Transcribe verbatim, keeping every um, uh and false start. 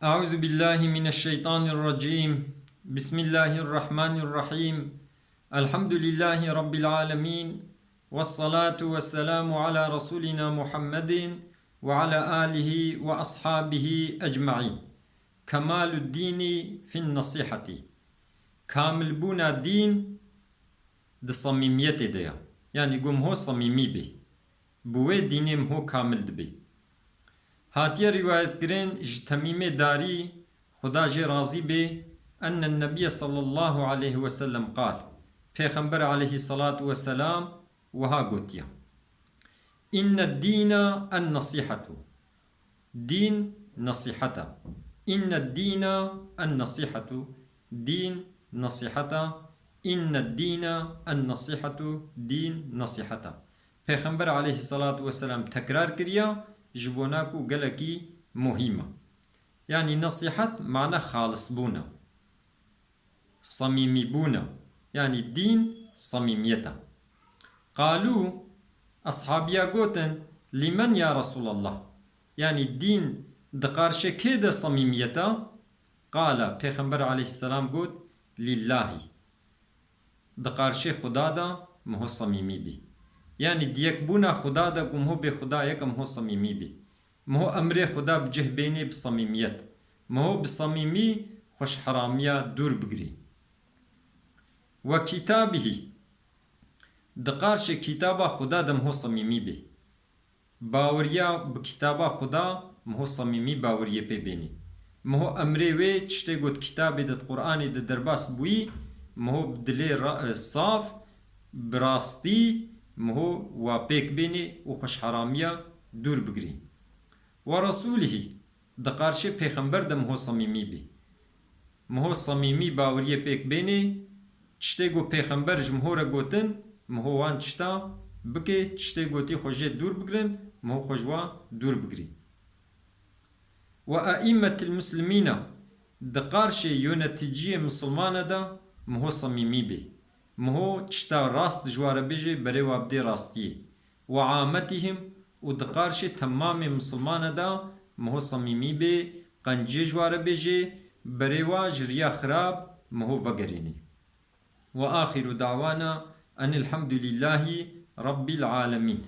أعوذ بالله من الشيطان الرجيم. بسم الله الرحمن الرحيم. الحمد لله رب العالمين. والصلاة والسلام على رسولنا محمد وعلى آله وأصحابه أجمعين. كمال الدين في النصيحة. Kamilbûna dîn di samîmiyetê de ye. Yanî ku mho samîmî bê. Bi wê dînê mho kamil dibê. Hatiye rîwayetkirin ji Temîmê Darî, Xuda jê razî bê, enne Nebiyye sallallahu aleyhi ve sellem qal, Pêxember aleyhissalatu vesselam wiha gotiye, Inne dîne en nesihetu. Dîn nesîheta. Inne dîne en nesihetu. Dîn nesîheta. Inne dîne en nesihetu. Dîn nesîheta. Pêxember aleyhissalatu vesselam tekrar kiriya, ji bona ku gelekî muhîm e. Yanî nesîhet mane xalisbûn e. Samîmîbûn e. Yanî dîn samîmiyet e. Qalû, eshabiya gotin, Lîmen ya Resûlallah? Yanî dîn di qarşê kê de samîmiyet e? Qala, Pêxember aleyhisselam got, Lillahî. Di qarşê Xuda de mho samîmî bî. Yanî di yekbûna Xuda de ku mho bê Xuda yek e, mho samîmî bî. Mho emrê Xuda bi cih bênê bi samîmiyet. Mho bi samîmî xweşheramiya dûr bigirî. Ve kitabihî. Di qarşê kitaba Xuda de mho samîmî bê. Baweriya bi kitaba Xuda, mho samîmî baweriyê pê bênî. Mho emrê wê, tiştê got kitabê de, di Qur'anê de derbas bûyî, mho bi dilê ra-, e, saf, bi rastî, mho wa pêk bênê û xweşheramiya dûr bigirî. Ve Resûlihî, di qarşê Pêxember de mho samîmî bî. Mho samîmî baweriyê pêk bênê, tiştê ku Pêxember ji mho re gotin, mho wan tişta bike, tiştê gotî xwe jê dûr bigirin, mho xwe ji wa dûr bigirî. Ve eîmmetil muslimîna, di qarşê yöneticiyê misilmane de mho samîmî bê. Mho tişta rast ji wa re bêje, berê wa bidê rastiyê. Ve ametihim, û di qarşê temamê misilmane de mho samîmî bê, qenciyê ji wa re bêje, berê wa ji riya xirab mho vegerênê. Ve axiru dawana enilhamdulîllahî rabbil alemîn.